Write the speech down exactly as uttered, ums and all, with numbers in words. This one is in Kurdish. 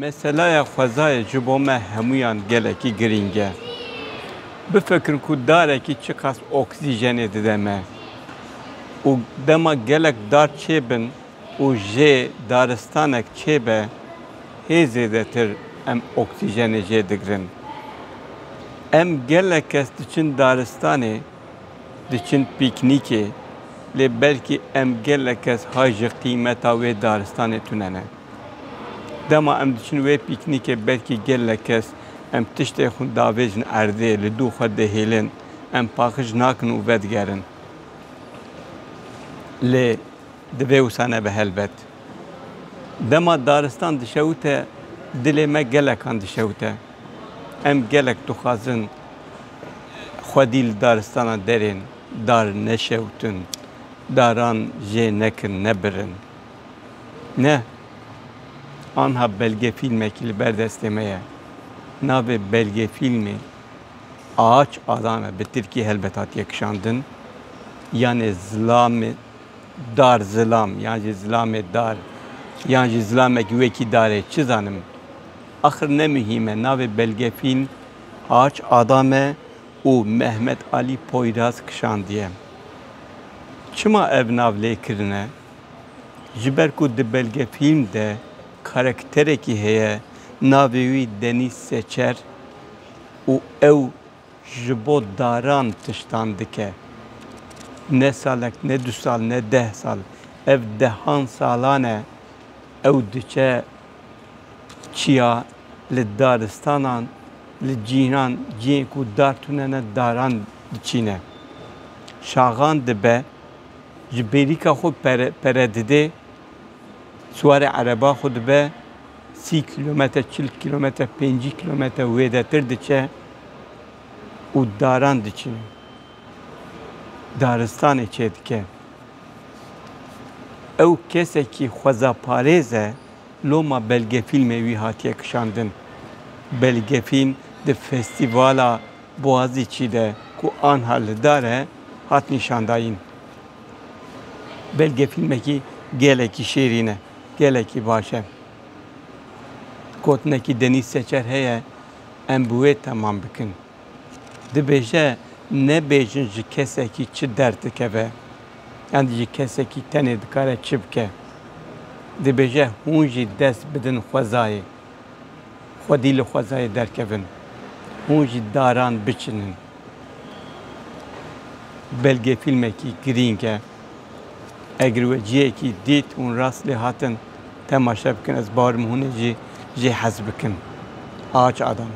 Meselaya xwezayê ji bo me hemûyan gelekî girîng e. Bifikirin ku darekî çiqas oksîjenê dide me û dema gelek dar çêbin û jê daristanek çêbe, hê zêdetir em oksîjenê jê digirin. Em gelek kes diçin daristanê, diçin pîknîkê, lê belkî em gelek kes hay ji qîmeta wê daristanê tune ne. Dema em diçin wê pîknîkê, belkî gelek kes em tiştê xwe davêjin erdê, li dû xwe dihêlin, em paqij nakin û vedigerin. Lê divê wisa nebe helbet. Dema daristan dişewite, dilê me gelekan dişewite. Em gelek dixwazin xwedî li daristana derên dar neşewtin, daran jê nekin, nebirin. Ne. Anha belgefîlmekî li ber destê me ye. Navê belgefîlmê Ağaç Adam e, bi tirkî helbet hatiye kişandin. Yanê zilamê dar zilam, yan jî zilamê dar, yan jî zilamek wekî darê, çi zanim. Axir ne muhîm e, navê belgefîlm Ağaç Adam e û Mehmet Alî Poyraz kişandiye. Çima ev nav lê kirine? Ji ber ku di belgefîlm de karakterekî heye, navê wî Denîz Seçer û ew ji bo daran tiştan dike. Ne salek, ne du sal, ne deh sal. Ev dehan salan e ew diçe çiya, li daristanan, li cînan, cihên ku dar tune ne, daran diçîne. Şaxan dibe, ji bêrîka xwe pere, pere didê, siwarê ereba xwe dibe, sî kîlometre, çil kîlometre, pêncî kîlometre wêdetir diçe û daran diçîne. Daristanê çêdike. Ew kesekî xwezaparêz e, loma belgefîlmê wî hatiye kişandin. Belgefîlm di festîvala Boğaziçi de ku anha li dar e, hat nîşandayîn. Belgefîlmekî gelekî şêrîn e, gelekî baş e. Gotinekî Denîz Seçer heye, em bi wê temam bikin. Dibêje, nebêjin ji kesekî çi derdikeve, yan ji kesekî tenê dikare çi bike. Dibêje, hûn jî dest bidin xwezayê. Xwedî li xwezayê derkevin. Hûn jî daran biçinin. Belgefîlmekî girîng e. Eger we cihekî dît, hûn rast lê hatin temaşe bikin, ez bawer im hûn ê jî jê hez bikin. Ağaç Adam.